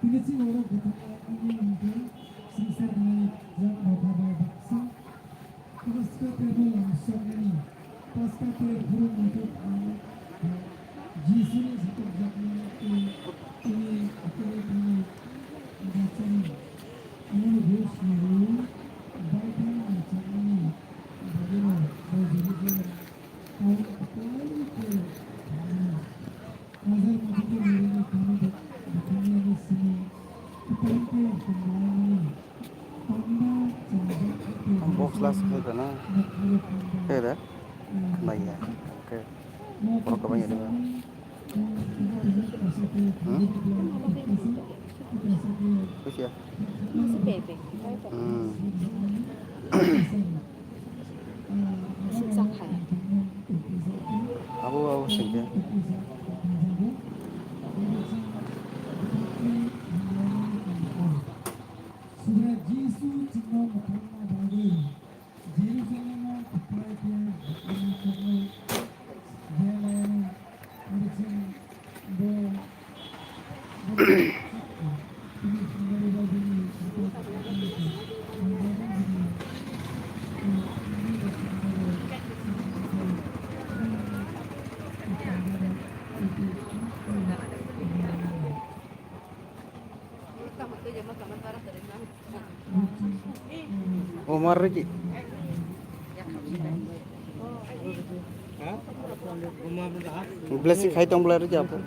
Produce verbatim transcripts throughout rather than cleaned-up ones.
Tini chini oro bwthang langmani hwnkhe swngchar gwnai jak motha bai baksa. Paska tebo lamsoknani, Paska te phuru muitu ang Jisuni sakokjakmani tei tini akhoro tini bachani. Omono bo swnamwi Baibel nacharmani bagwino bo Jerusalem town akwai khe thangnai. Box last khe da na? Khe da? Naiya. Khe. Borok kwbangya de ba? Hmm? Kusia? Hmm. Abo, abo sengke. Jisu chwngno mwthangna bagwi Jerusalemo kwplai khe Omar Riki. Blessing khai tong bwlai rwdi apo.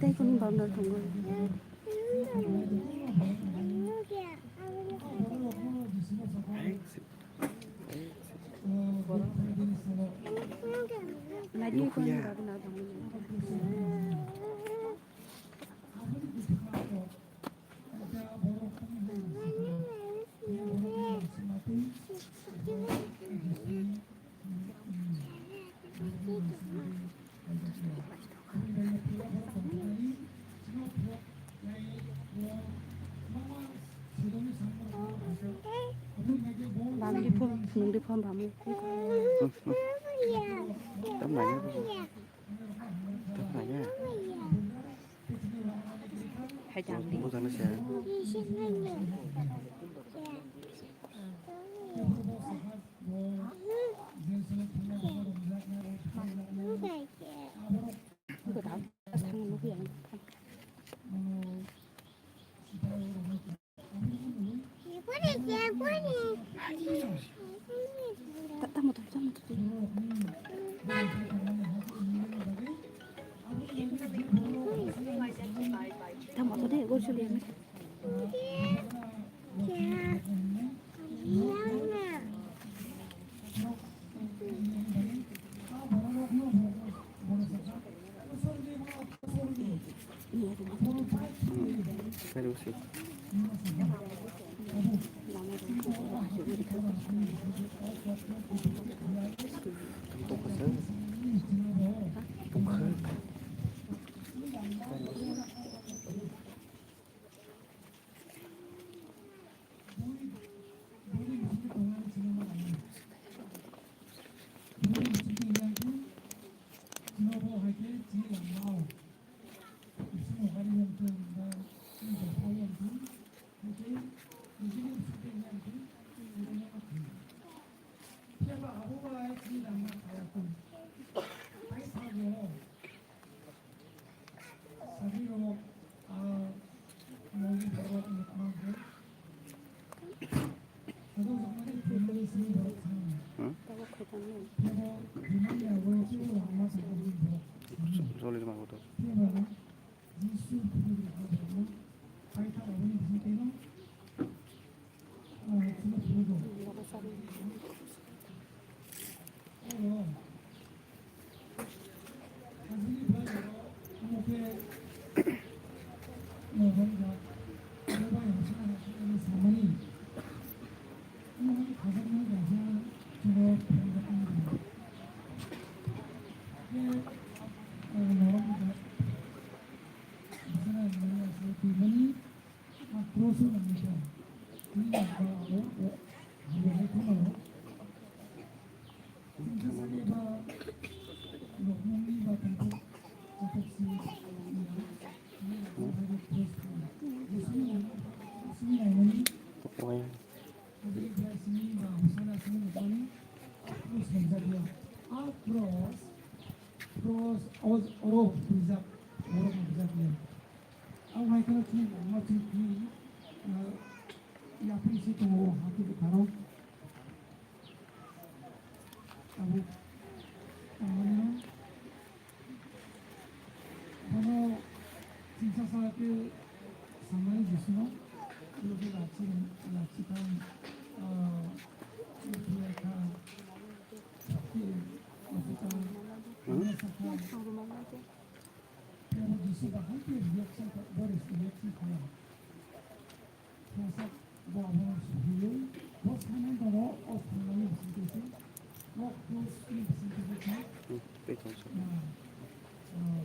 Tei kuni bawno tongo. Nadi kuni bawno tongo. Bamdi phone, phone di phone bamdi. Tam nanya. Tam nanya. Hai jang di. Bukan sih. Tamo to de, gor chuli ami. Choli ma kotor. Cross, cross, o, oro bijak, oro bijak ya. Ang hai kheno chini, ma chini, ah, yapri si tongo, hati bwkharo. Abo, ah, bono chini sasa khe samani Jisuno, loge lachi, lachi kha, ah, khe kha, khe, lachi kha, hmm? Lachi kha. Tei abo Jisu bahai khe reaction kha, bo reaction kha ya. Khe sak bo abono sugui, bo sanai tongo, o sanani bisingtwi se, o cross ni bisingtwi se kha. Hmm, tei tong se. Ah, ah,